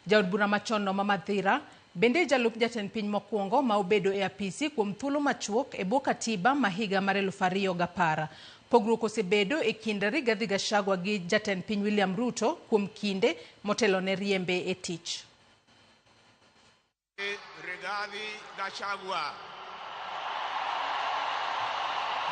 Jaod bura machon no ma Mathira bende jalup jatend piny mokwongo ma obedo e apisi kuom thuolo machuok e bwo katiba ma higa mar 2010. Pogruok osebedo e kind Rigathi Gachagua gi jatend piny William Ruto kuom kinde motelo ne riembe e tich. Rigathi Gachagua.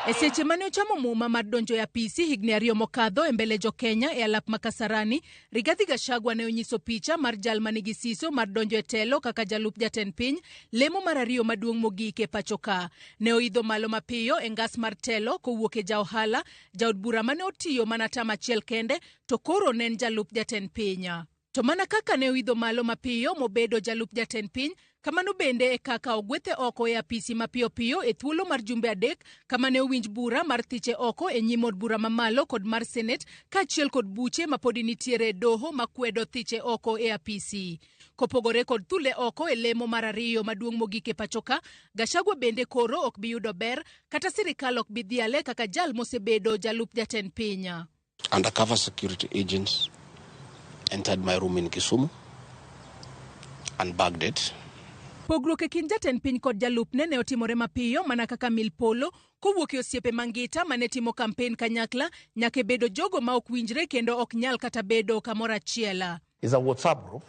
E seche mane ochamo muma mar donjo e apisi higni 2 mokadho e mbele jo-Kenya e alap ma Kasarani, Rigathi Gachagua ne onyiso picha mar jal manigi siso mar donjo e telo kaka jalup jatend piny, lemo mar ariyo maduong' mogik e pacho ka. Ne oidho malo mapiyo e ngas mar telo kowuok e ja ohala, jaod bura mane otiyo mana tam achiel kende, to koro ne en jalup jatend piny. To mana kaka ne oidho malo mapiyo mobedo jalup jatend piny, kamano bende e kaka ogwethe oko e apisi mapiyo piyo e thuolo mar jumbe 3 kama ne owinj bura mar thiche oko e nyim od bura mamalo kod mar Senate kaachiel kod buche mapodi nitiere e doho makwedo thiche oko e apisi. Kopogore kod thule oko e lemo mar ariyo maduong' mogik e pacho ka, Gachagua bende koro ok bi yudo ber kata sirikal ok bi dhiale kaka jal mosebedo jalup jatend piny. Undercover security agents entered my room in Kisumu and bagged it. Pogruok e kind jatend piny kod jalupne ne otimore mapiyo mana kaka mil polo kowuok e osiepe mangita mane timo kampen kanyakla nyaka e bedo jogo ma ok winjre kendo ok nyal kata bedo kamoro achiel. It's a WhatsApp group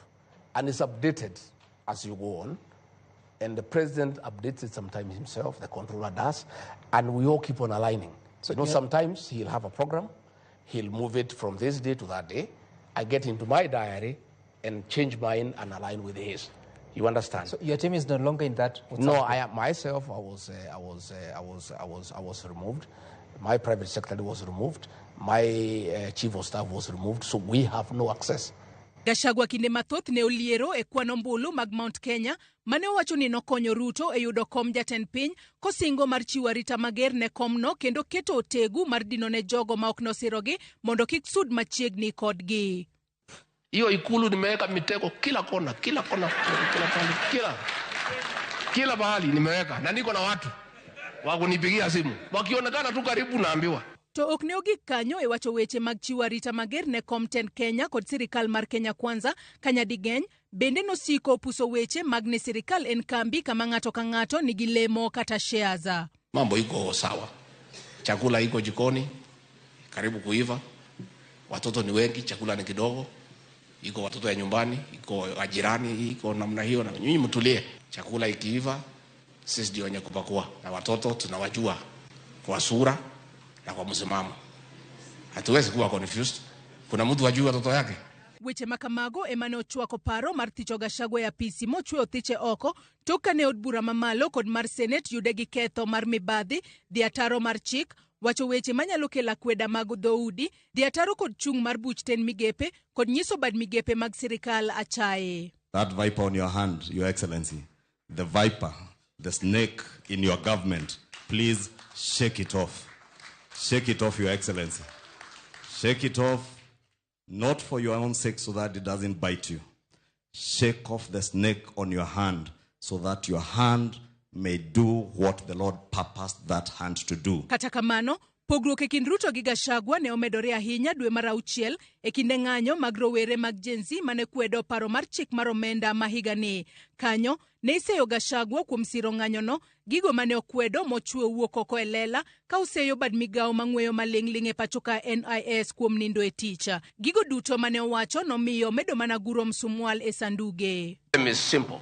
and it's updated as you go on, and the president updates it sometimes himself, the controller does, and we all keep on aligning. So you know, sometimes he'll have a program, he'll move it from this day to that day. I get into my diary and change mine and align with his. You understand? So your team is no longer in that WhatsApp No, group? I myself, I was removed. My private secretary was removed. My chief of staff was removed. So we have no access. Gachagua kinde mathoth ne oliero e kwan ombulu mag Mount Kenya mane owacho ni nokonyo Ruto e yudo kom jatend piny kosingo mar chiwo arita mager ne komno kendo keto otegu mar dino ne jogo ma ok nosirogi mondo kik sud machiegni kodgi. Hiyo ikulu nimeweka mitego kila kona, kila kona, kila pahali, kila pahali nimeweka, na niko na watu wa kunipigia simu wakionekana tu karibu naambiwa. To ok ne ogik kanyo e wacho weche mag chiwo arita mager ne kom tend Kenya kod sirikal mar Kenya Kwanza kanyading'eny bende nosiko puso weche mag ni sirikal en kambi kama ng'ato ka ng'ato nigi lemo kata shares. Mambo iko sawa, chakula iko jikoni karibu kuiva, watoto ni wengi, chakula ni kidogo, iko watoto ya nyumbani, iko jirani, iko namna hiyo, na nyinyi mtulie. Chakula ikiiva sisi ndio wenye kupakua, na watoto tunawajua kwa sura na kwa msimamo, hatuwezi kuwa confused. Kuna mtu ajui watoto yake? Weche makamago ema ne ochwako paro mar thicho Gachagua e apisi mochweyo thiche oko tok kane od bura mamalo kod mar Senate yude gi ketho mar mibadhi, dhi ataro mar chik, wacho weche manyalo kelo akweda mag dhoudi, dhi ataro kod chung' mar buch ten migepe kod nyiso bad migepe mag sirikal achaye. That viper on your hand, Your Excellency, the viper, the snake in your government, please shake it off. Shake it off, Your Excellency. Shake it off, not for your own sake so that it doesn't bite you. Shake off the snake on your hand so that your hand may do what the Lord purposed that hand to do. Kata kamano, pogruok e kind Ruto gi Gachagua ne omedore ahinya dwe mar 6 e kinde ng'anyo mag rowere mag Gen Z mane kwedo paro mar chik mar omenda ma higani. Kanyo ne iseyo Gachagua kuom siro ng'anyono, gigo mane okwedo mochwe wuok oko e lela ka oseyo bad migawo mang'weyo maling'ling' e pacho ka NIS kuom nindo e tich. Gigo duto mane owacho nomiyo omedo mana guro msumwal e sanduge. Is simple.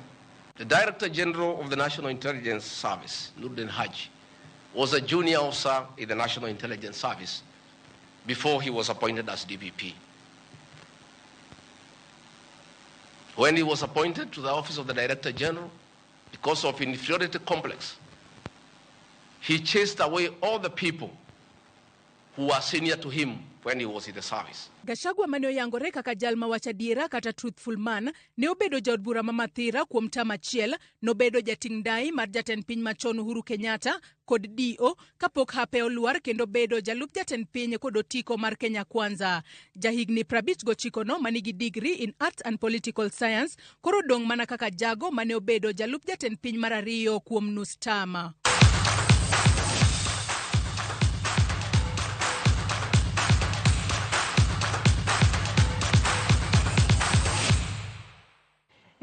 The Director General of the National Intelligence Service, Nurdin Haji, was a junior officer in the National Intelligence Service before he was appointed as DPP. When he was appointed to the office of the Director General, because of inferiority complex, he chased away all the people who were senior to him when he was in the service. Gachagua mane oyangore kaka jal ma wacho adiera kata truthful man ne obedo jaod bura ma Mathira kuom tam achiel, nobedo jating' ndai mar jatend piny machon Uhuru Kenyatta kod DO kapok hape olwar kendo bedo jalup jatend piny kod otiko mar Kenya Kwanza. Jahigni 59 no manigi degree in Arts and Political Science koro dong' mana kaka jago mane obedo jalup jatend piny mar ariyo kuom nus tama.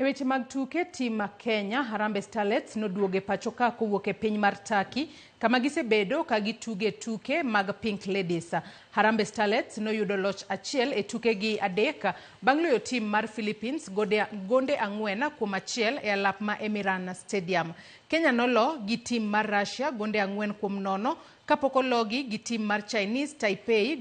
E weche mag tuke, tim ma Kenya Harambee Starlets noduogo e pacho ka kowuok e piny mar Turkey kama gisebedo ka gituge tuke mag Pink Ladies. Harambee Starlets noyudo loch achiel e tukegi 3 bang' loyo tim mar Philippines gonde 4-1 e alap ma Emiran Stadium. Kenya nolo gi tim mar Russia gonde 4-0 kapok ologi gi tim mar Chinese Taipei.